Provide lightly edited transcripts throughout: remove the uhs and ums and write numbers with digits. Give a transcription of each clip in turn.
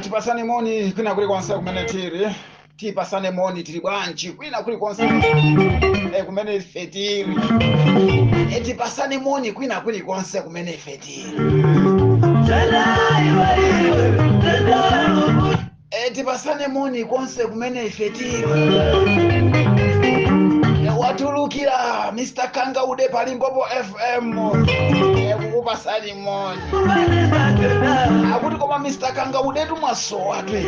Tipasane moni kwina kulikonse kumene tili. Tipasane moni, tili bwanji kwina kulikonse kumene ife tili. Tipasane moni kwina kulikonse kumene ife tili. Tipasane moni konse kumene ife tili. Watulukira Mr. Kangaude pa Limpopo FM, kukupasani moni. Akuti koma Mr. Kangaude tumwasowa twe,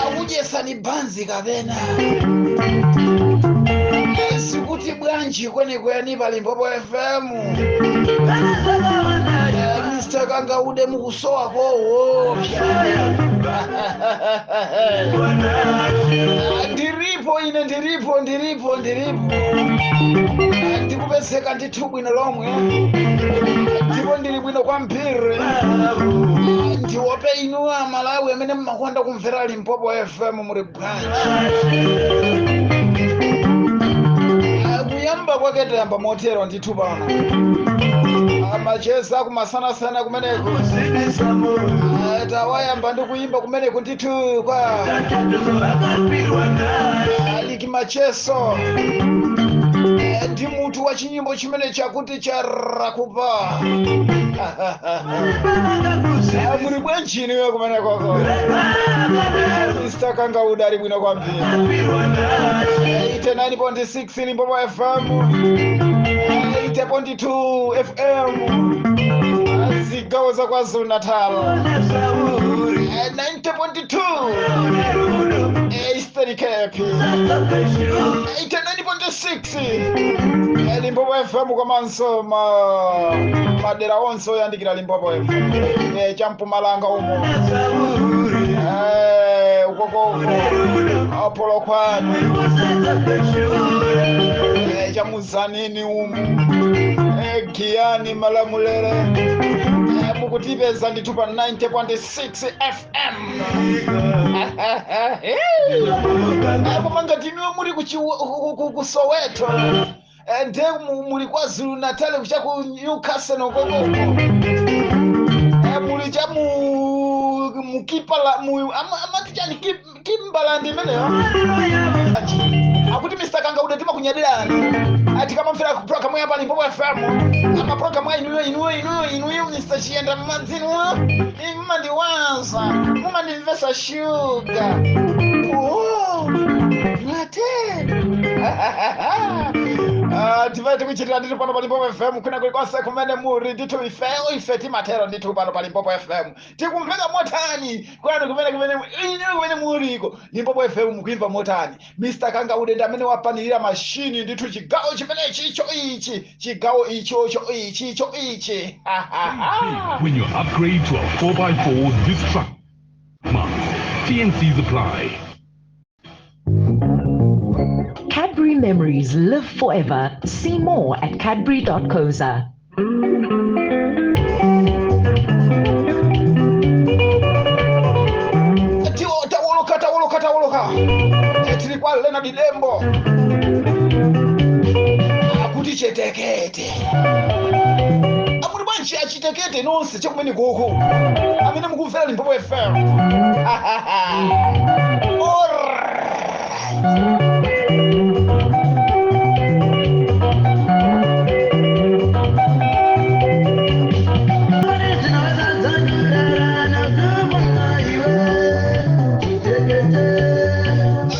akudyesani banzi kapena sikuti bwanji kwenikweni pa Limpopo FM? Mr. Kangaude, mukusowa kowo. Ndiripo ine, ndiripo, ndiripo, ndiripo. Ndikupezeka ndithu bwino lomwe, ndipo ndili bwino kwambiri. Ndiope inu Amalawi amene mmakonda kumvera Limpopo FM, muli bwanji? Kuyamba kwake tayamba motero ndithu pano, amacheza kumasanasana kumeneko. Tawayamba ndi kuyimba kumeneko ndithu kwa Aliki Macheso, ndi mutu wa chinyimbo chimene chakuti charakupa. Muli bwanji inuyo kumenekoko? Mr. Kangaude ali bwino kwambiri. 89.6 Limpopo FM, 80.2 FM zigawo za KwaZulu Natal, 90.2 Eastern Cape, 89.6 Limpopo FM, komanso madera onse oyandikira Limpopo FM, champumalanga umo, ukokoko Polokwane, chamuzanini umu, Giyani, Malamulele, mukutipeza ndithu pa 90.6 FM. Koma ngati inuyo muli ku Soweto, nde muli KwaZulu Natal, kucha ku Newcastle nokokoko, muli cha mu mukipala mu amati chani, Kimbaland imeneyo. Akuti Mr. Kangaude, timakunyadirani atikamamvera ku program ya pa Limpopo FM, ama program ya inuyo, inuyo, inuyo, inuyo Mr. Chiyenda mmadzinu mmandiwaza, mumandimvesa shuga. Oh, mwate. Tive tikuchitira ndithu pano pa Limpopo FM kwina kulikonse kumene muli ndithu. Ifeyo ife timatero ndithu pano pa Limpopo FM. Tikumveka motani kwanu kumene inu kumene muliko? Limpopo FM mukuimva motani? Mr. Kangaude ndi amene wapanirira mashini ndithu chigawo chimenechi, icho ichi chigawo ichocho ichi icho ichi. When you upgrade to a 4x4 this truck month. TNCs apply. Cadbury memories live forever. See more at cadbury.coza. Tawoloka, tawoloka, tawoloka. Tili kwa Leonard Dembo, akuti chetekete. Amuli bwanji achitekete nonse chakumene koko amene mukumvera Limpopo FM? Alright.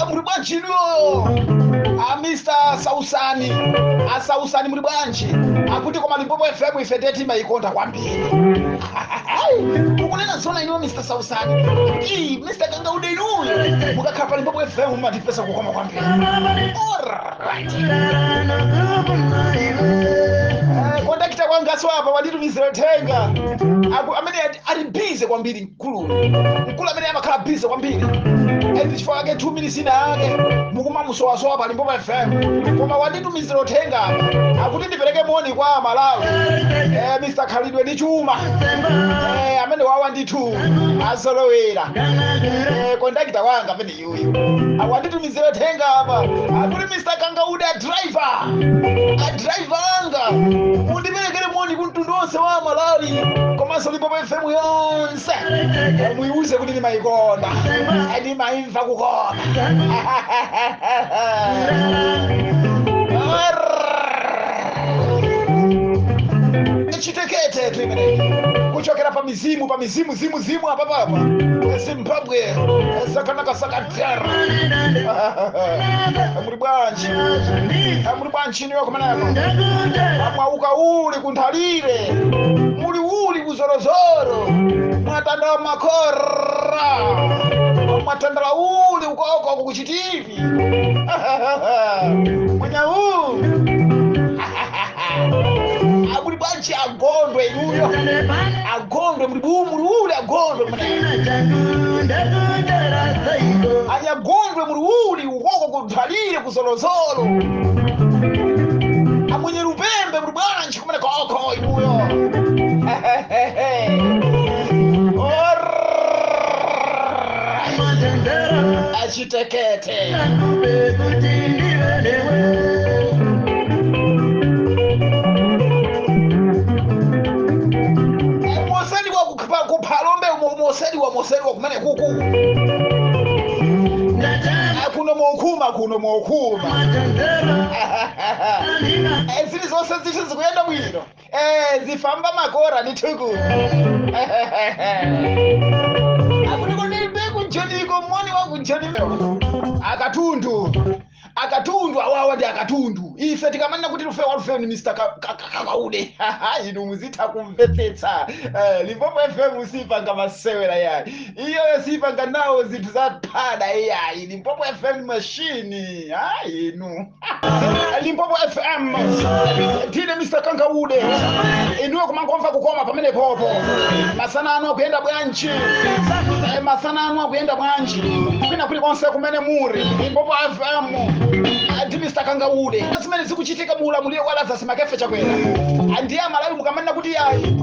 Muli bwanji inuyo a Mr. Sausani, asausani, muli bwanji? Akuti koma Limpopo FM ife timayikonda kwambiri. Mukunena zona inuyo Mr. Sausani? Ii, Mr. Kangaude, inuyo mukakhala pa Limpopo FM mumatipesa kukoma kwambiri. Alright. Kondakita kwangaso apa wanditumizira uthenga. Amene ali busy kwambiri mkulu, mkulu amene amakhala busy kwambiri, and chifukwa ake 2 minutes ina ake mukumamusowasowa pa Limpopo FM. Koma wanditumizira uthenga apa, akuti ndipereke moni kwa Malawi, Mr. Khalidwe ndi Chuma, amene wawa ndithu azolowera. Kondakita wanga amene yuyu awanditumizira uthenga apa, akuti Mr. Kangaude, a driver, a driver anga, mundiperekere moni kumtundu wonse wa Malawi komanso Limpopo. Limpopo FM yonse muiuze kuti ndimayikonda, ndimayimva kukoma. Chitekete twimene kuchokera pa mizimu, pa mizimu zimu zimu apa papa Zimbabwe sakanaka sakatera. Muli bwanji? Muli bwanji niyo kumeneko? Mwauka uli kunthalire, muli uli kuzorozoro, mwatandala makora, mwatandala uli ukoko kuchitivi mwenyau. Muli bwanji agondwe inuyo, agondwe muli muli uli agondwe mune anyagondwe muli uli ukoko kunthalire kuzolozolo amwenye lupembe muli bwanji kumene koko inuyo. Achitekete kuphalombe moseliwa moseliwa kumene kuku kuno mokhuma kuno mokhuma zili zonse zithu zikuyenda bwino, zifamba makora ndithuku akuti kunjoniko moni wakunjoni akatundu akatundu awawa ndi akatundu. Ife tikamanena kuti Lufeyo wa Lufeyo ni Mr. Kakaude inu muzitha kumvetsetsa. Limpopo FM sipanga masewera yayi, iyoyo sipanga nawo zinthu za phada iyayi. Limpopo FM machine inu Limpopo FM tine Mr. Kankaude inuyo kumangomva kukoma pamene popo. Masana anu akuyenda bwanji? Masana anu akuyenda bwanji kwina kulikonse kumene muri? Limpopo FM ndi Mr. Kangaude. Zimene zikuchitika mu ulamuliro wa Lazarus Makefe Chakwera ndiye Amalawi mukamanena kuti ayi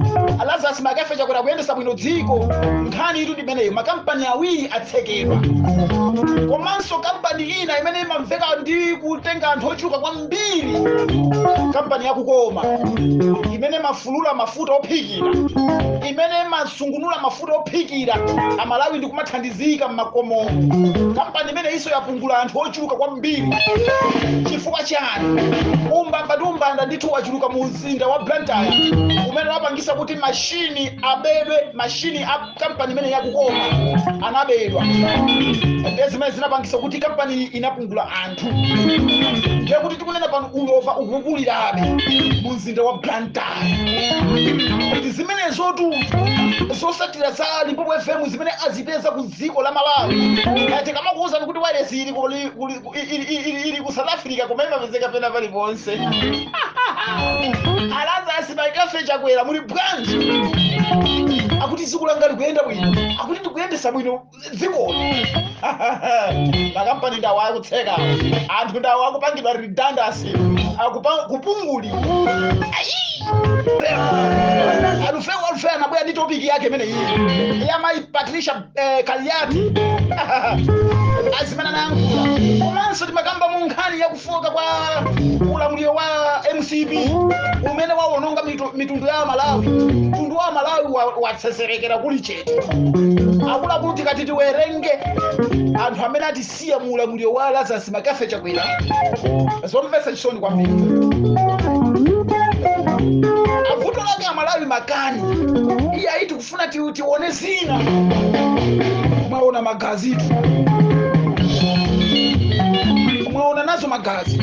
Lazarus Makefe Chakwera kuyendesa bwino dziko, nkhani itu ndimeneyo. Makampani awiri atsekedwa, komanso kampani ina imene imamveka ndi kutenga anthu ochuluka kwambiri, kampani yakukoma imene mafulula mafuta ophikira, imene masungunula mafuta ophikira Amalawi ndi kumathandizika mmakomo. Kampani imene iso yapungula anthu ochuluka kwambiri. Chifukwa chani? Umbamba ndi umbanda ndithu wachuluka mu mzinda wa Blantyre umene wapangisa kuti mashini abedwe, mashini a kampani imene yakukoma anabedwa. Ndiye zimene zinapangisa kuti kampani inapungula anthu. Ndiye kuti tikunena pano ulova ukukulirabe mu mzinda wa Blantyre. Ndi zimenezotu zosatira za Limpopo FM zimene azipeza ku dziko la Malawi. Tikamakuwuzani kuti wireless ili ku South Africa koma imapezeka pena paliponse. Lazarus Makefe Chakwera muli bwanji? Akuti dziko langa likuyenda bwino, akuti ndikuyendesa bwino dzikoli. Makampani ndawo akutseka, anthu ndawo akupangidwa redundancy, kupunguli. Alufeyo Alufeyo anabwera ndi topic yake imene iyi ya mayi Patricia Kaliati azimene anayankhula. Komanso timakamba mu nkhani yakufoka kwa ulamuliro wa MCP umene wawononga mitundu ya Malawi. Mtundu wa Malawi watseserekera kuli chete. Akuluakulu tikati tiwerenge anthu amene atisiya mu ulamuliro wa Lazarus Makefe Chakwera, zomvetsa chisoni kwambiri. Avuto lake Amalawi makani iye aiti kufuna tione zina. Mwaona magazitu, mwaona nazo magazi.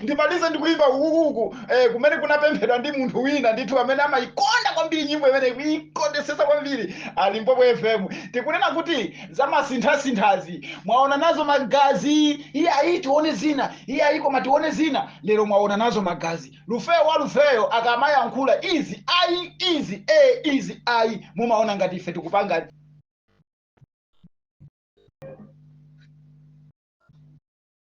Ndimalize ndikuimba ukuku kumene kunapemphedwa ndi munthu wina ndithu amene amayikonda kwambiri nyimbo imene kuikondesesa kwambiri Limpopo FM. Tikunena kuti zamasinthasinthazi mwaona nazo magazi, iye ayi tione zina, iye ayi koma tione zina. Lero mwaona nazo magazi. Lufeyo wa Lufeyo akamayankhula izi ayi izi izi ayi, mumaona ngati ife tikupanga